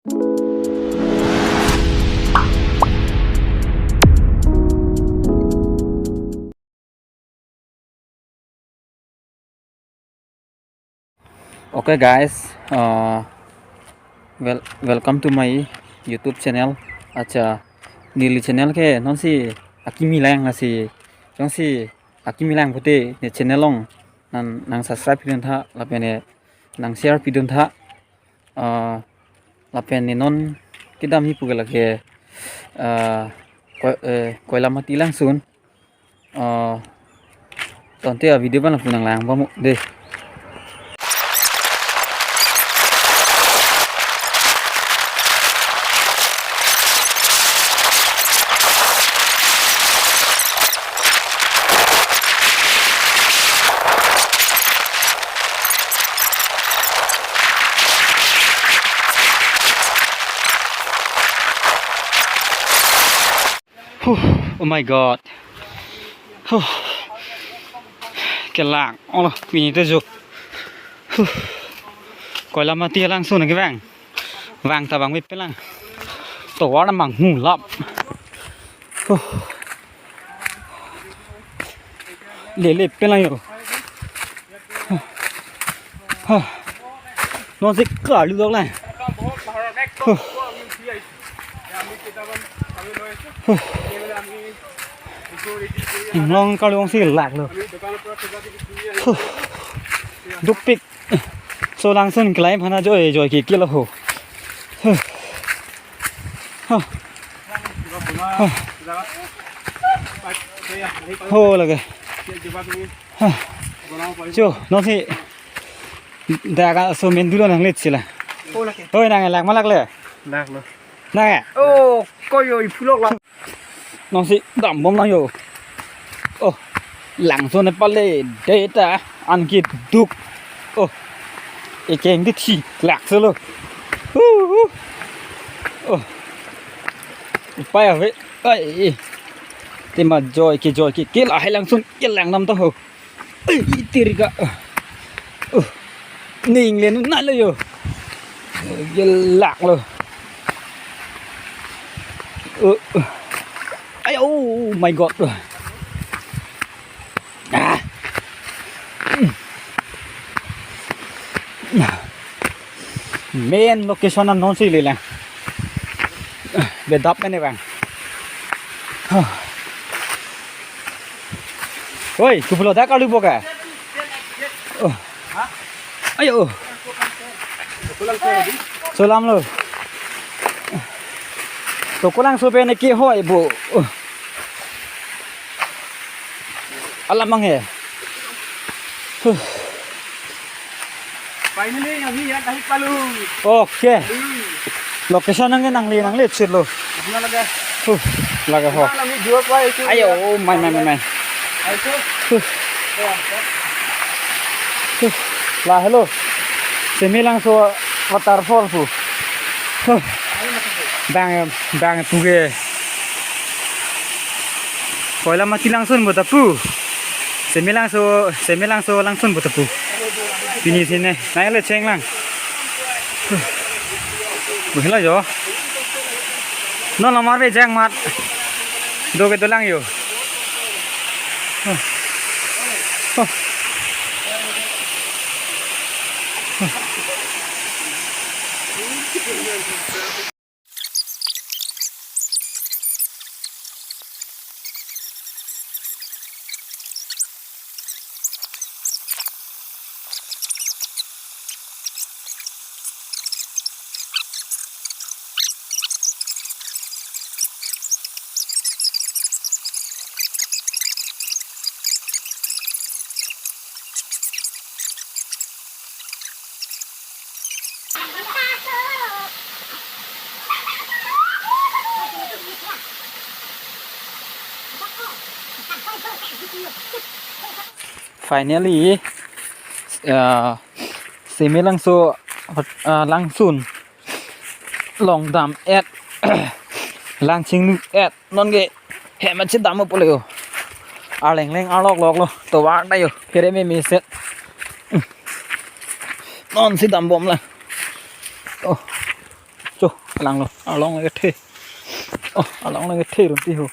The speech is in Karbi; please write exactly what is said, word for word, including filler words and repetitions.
Okay guys, uh, well, welcome to my YouTube channel. Accha, neli channel ke nonsi akimi lang, lasi jongsi akimi lang pute ne channel along nang, nang subscribe pidun tha, lapen ne nang share pidun tha. Uh, lapen ne non kedamji pu ke lake, uh, Koi-, eh, Koilamati Langsun. Oh, tangte a video abang lapu nang lang pamu dei. Huh, oh my God. Huh. Kelang, olo, pini te jo. Huh. Koilamati Langsun ke bang. Bang ta bang bep lang. Tovar mang hu lap. Huh. Lele pelang yo. Huh. Nonsi kalu dok lang. Huh. Huh. Inglong kalong si lak lo. Huh. Dukpik. So Langsun kelai phana joi joi ke kilo ho. Huh. Huh. Huh. Ho lake. Huh. Cho, nonsi. Daga so mendulo nanglet sila. Hoi, nang lak ma lak le? Lak lo. Nang. Oh, koyo iphulok la. Nonsi dambom lang yo. Oh, Langsun ne pale dei ta an keduk. Oh, ekeng di thi lak solo. Hu, hu. Oh. Upai ave. Ai. Tema joi ke joi ke ke lahai Langsun ke lang nam to ho. Ai, itir ka. Uh. Ning le nu na le yo. Gelak lo. Uh. Ay, oh my God. Ah. Main location an nonsi le lang. Bedap mene bang. Hoi, kupulo dak alu boka. Oh. Ayo. Solam lo. Tokolang sope ne ke hoi bo. Oh. Alam mang he. Huh. Finally, kami ya kahit palu. Okay. Location nang nang le nang le chit lo. Apna laga. Huh. Laga ho. Kami dua pa itu. Ayo, oh, main main main main. Ayo. Huh. Ya. Huh. La hello. Semelangso waterfall pu. Huh. Bang bang pu ke. Koilamati Langsun bo ta pu. Semelangso, Semelangso Langsun bo ta pu. Pini sini, nai le cheng lang. Huh. Buhila jo. Non lo mar be jang mat. Do ke dolang yo. Huh. Huh. Huh. Finally, uh, Semelangso, uh, Langsun, long dam et, lang chinglu et, non ke hem achi dam pule yo. Arleng leng arlok lok lo, tovar ta yo, kere me me set. Nonsi dambom lang. Oh. Cho, alang lo, along le kethe. Oh, along le kethe Runti ho.